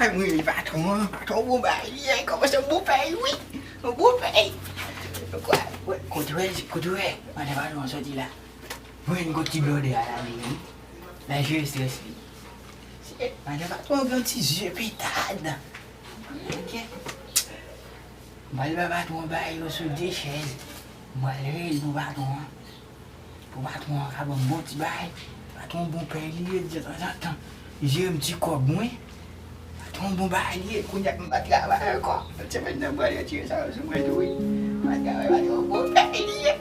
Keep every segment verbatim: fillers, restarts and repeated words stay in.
Ay, mwen, patwon an, patwon bon bagay li ye, kòmanse bon pèy, wi. Bon pèy. Kwa, wè, kote w wè, kote w wè, madan patwon an soti la. Mwen, kote ti blòdè a la, li, wi. La jere estrès li. Se, madan patwon an gen yon ti zye petad. Ok. M pral ba patwon an bagay yo sou de chèz. M pral rele pou patwon an. Pou patwon an ka ban m bon ti bagay. Patwon an bon pèy li ye, tanzantan li jere m ti kòb mwen. Patwon an bon bagay li ye, kounye a m pa travay ankò. Lòt semèn nan m pral retire sa yo sou mwen tou wi. M pa travay, patwon an bon pèy li ye.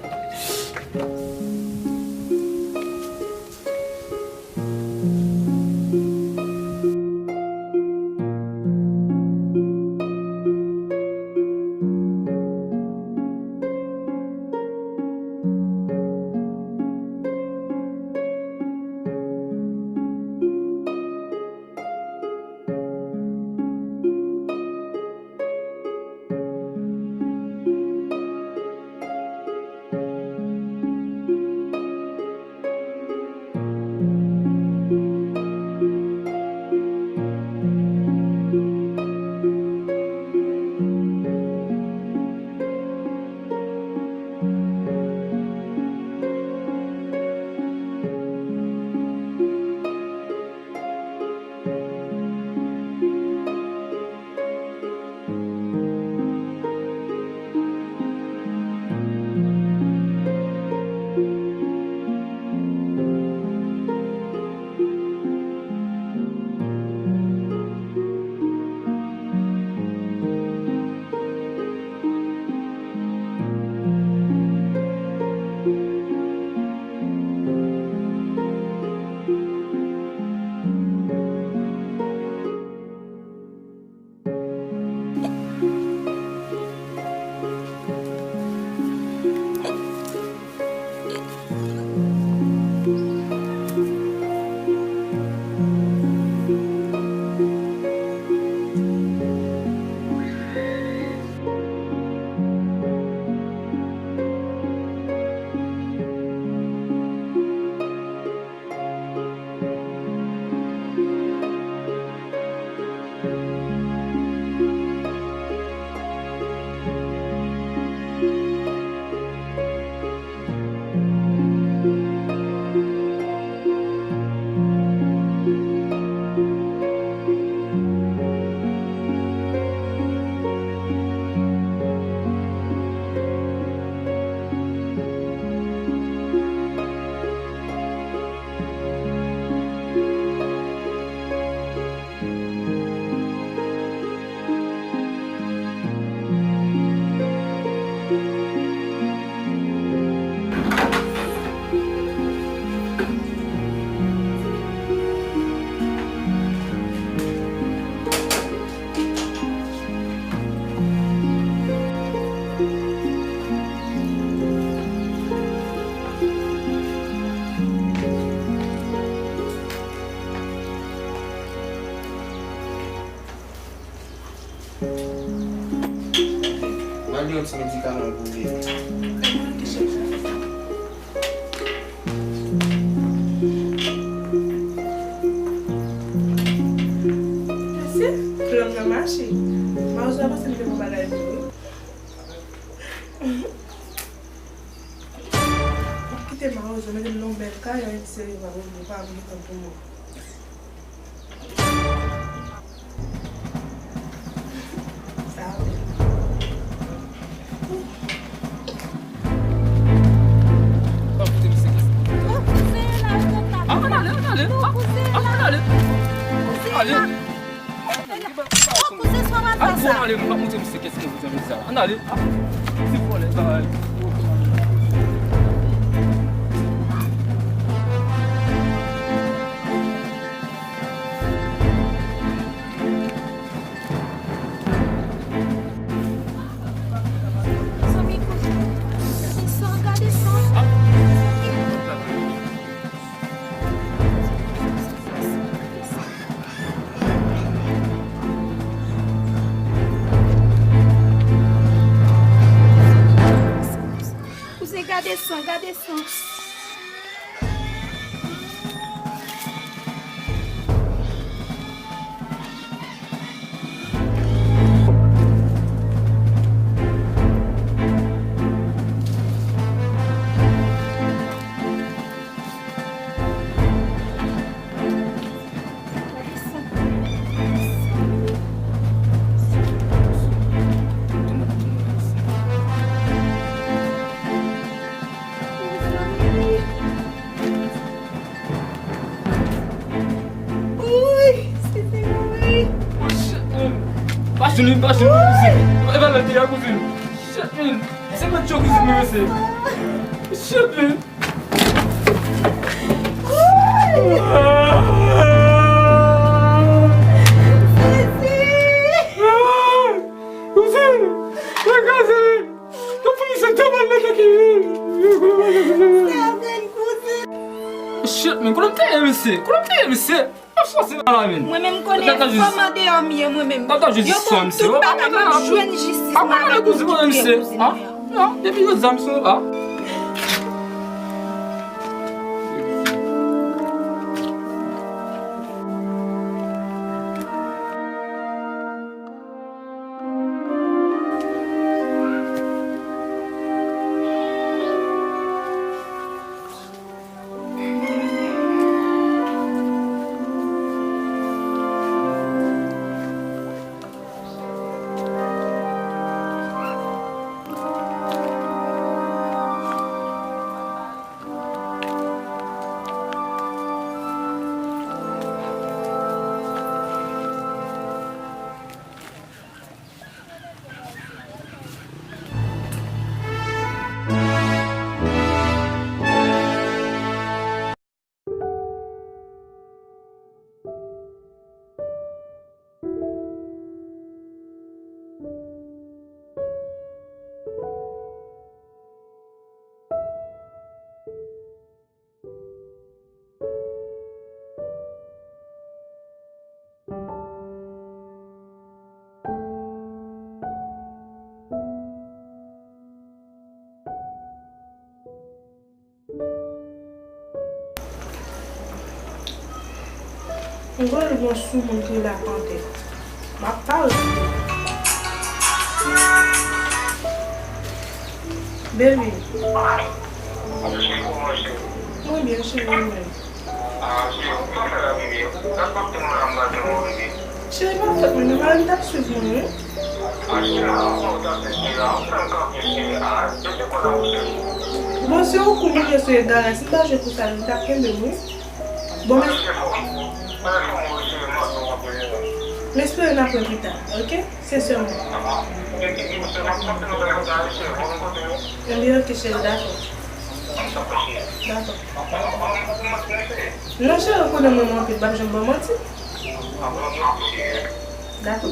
Mande yon ti medikaman pou bebe. Mesye, plan nan mache. Mawozo a panse m te gon bagay pou li. M ap kite Mawozo mete m nan yon bèl kay, Ayiti serye pa pou mwen, pa pou gentan pou mwen. Sa a bèl. Ann ale, ann ale, non. Ann ale. Ann ale. Ann ale. Ann ale, m ap montre misye kiyès ki vouzan misye a. Ann ale. Ti vòlè sa a. Zanmi, koute. Gade san, gade san. Kouzen, gade san, gade san. Vini pa chen mwen kouzin. E pa lè te a kouzin. Shit, man. Se pa tchou kouzin mwen se. Shit, man. Kouzin, mwen kraze. Mwen fè misye tèlman lete ki. Shit, man. Kote m te ye, mesye? Kote m te ye, mesye? Mwen menm konnen fanm andeyò m ye, mwen menm. Yo konn tout bagay, m ap jwenn jistis mwen avèk moun ki touye kouzin mwen an. Non, depi yo zam sou, ah. M konnen gon sou moun ki rele ak pantè. M ap pale. Baby. Mwen byen, cheri, ou menm? Cheri, pa fèt mwen, nou pa t ap swiv mwen, wi. Bon, se yon kou m te sou egare, si m pa jwe pou sa, nou t ap kenbe m, wi. Bon, men, m espere n ap wè pita, oke? Sensèman. Ebyen, oke, cheri, dakò. Dakò. Non, cheri, ou konnen mwen, mwen anpil, m p ap janm ba w manti. Dakò.